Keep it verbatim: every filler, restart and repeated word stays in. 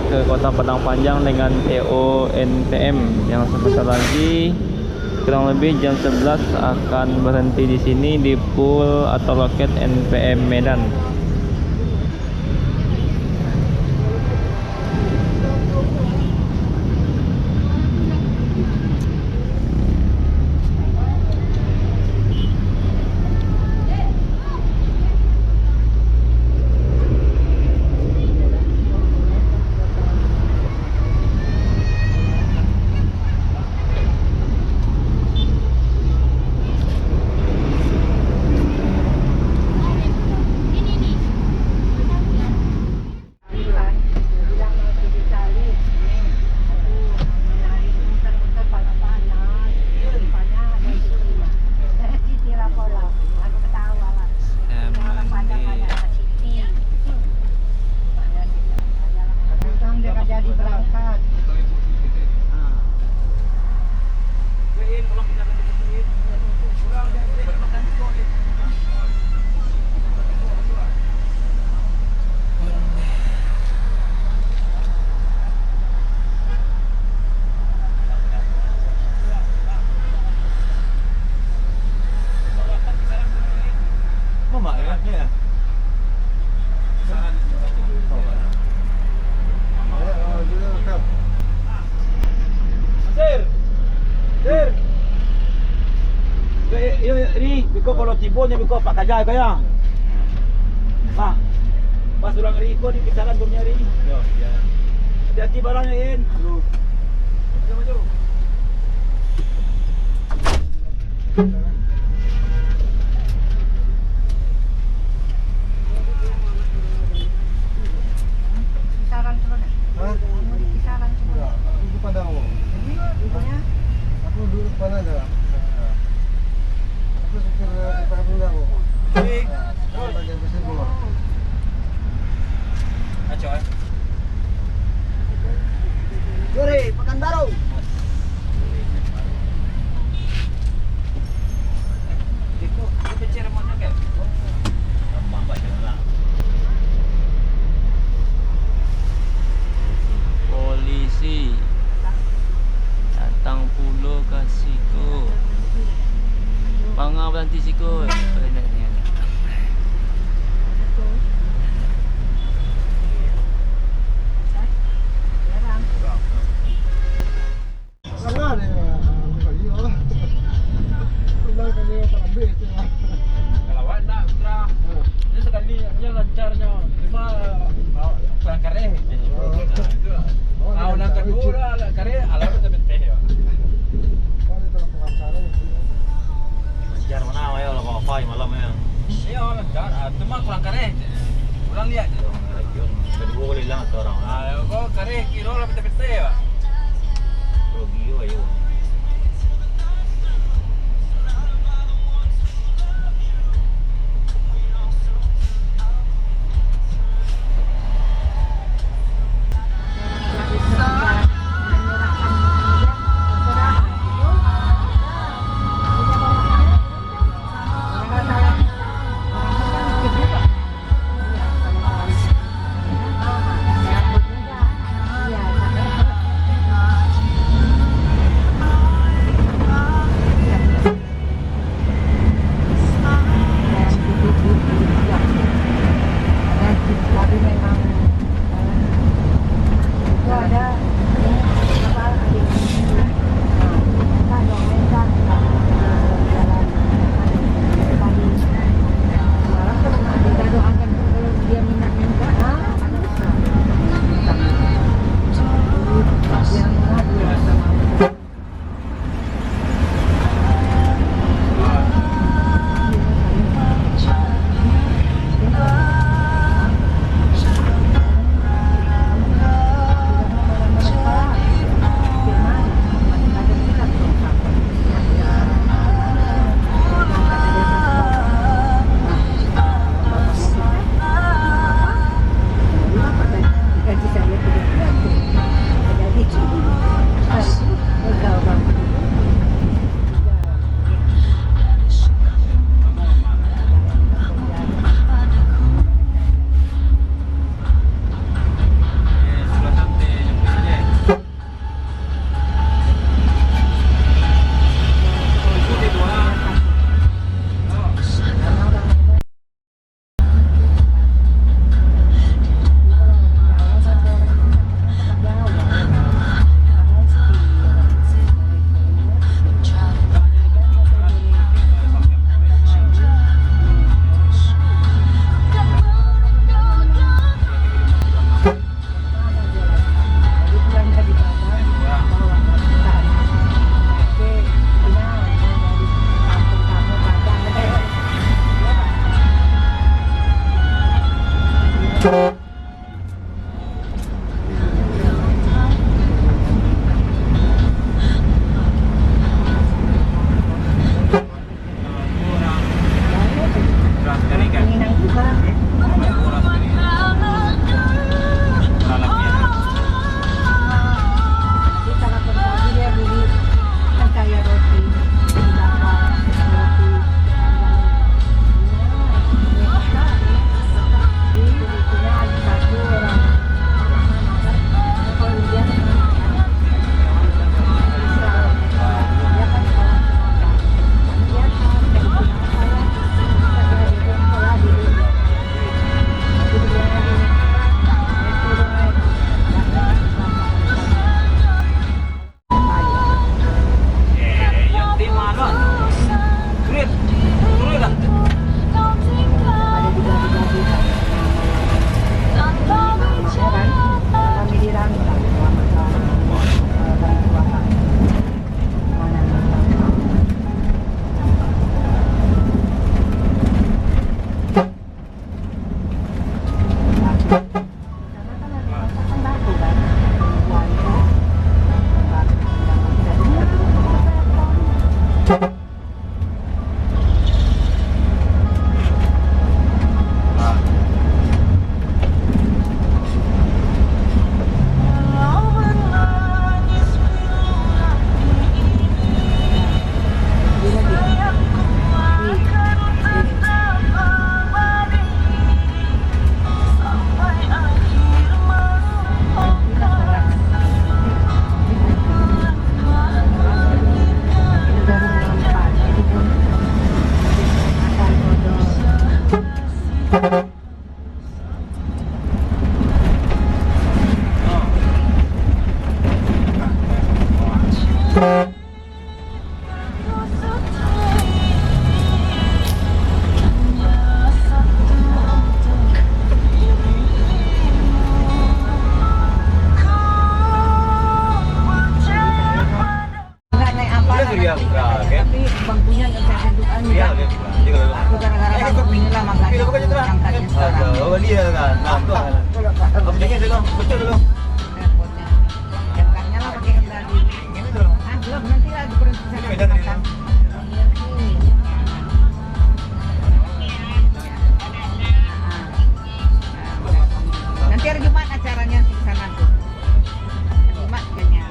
Ke Kota Padang Panjang dengan T O N T M yang sebentar lagi, kurang lebih jam sebelas, akan berhenti di sini di Pul atau Loket N P M Medan. Sir. Sir. Yo, yo, yo, Ri, biko kalau tibo nyo biko Pak Kaja ko ya. Pak. Pas urang Ri ko di kisaran dunia Ri. Yo, iya. Hati-hati barang ya, In. Yo. Maju, maju. Kisaran tu kan? Hah? Kisaran tu. Enggak, aku ke Padang, Bang. Jadi, ibunya? Aku dulu ke Padang dah. Aku sopir kereta dulu dah, Bang. Baik. Nah, pakai bus itu, Bang. Acok, eh? Juri, Pekanbaru. Polisi datang pulo ka siko. Manga baranti siko. Kalau awak nak, Putra. Ini sekali, ini lancarnyo. Cuma, ah, kurang kareh. Ah, nan kaduo lah, agak kareh, alah, udah beteh, ya. Lancar mana, ayo, lah, wifi malam, ya. Iya, lancar. Ah, cuma kurang kareh. Kurang lihat je. Kaduo boleh hilang satu orang. Ah, kok kareh kiro lah beteh-beteh, ya. Rugi, ayo. Enggak naik apa, tapi bangkunya yang saya tunjukkan juga. Aku gara-gara bangku inilah makanya aku angkatnya sekarang. Repotnya. Angkatnya lah pakai kendali. Ah, belum, nanti lah diperhentikan makan. Nanti hari Jumat acaranya di sana tuh. Hari Jumat kayaknya.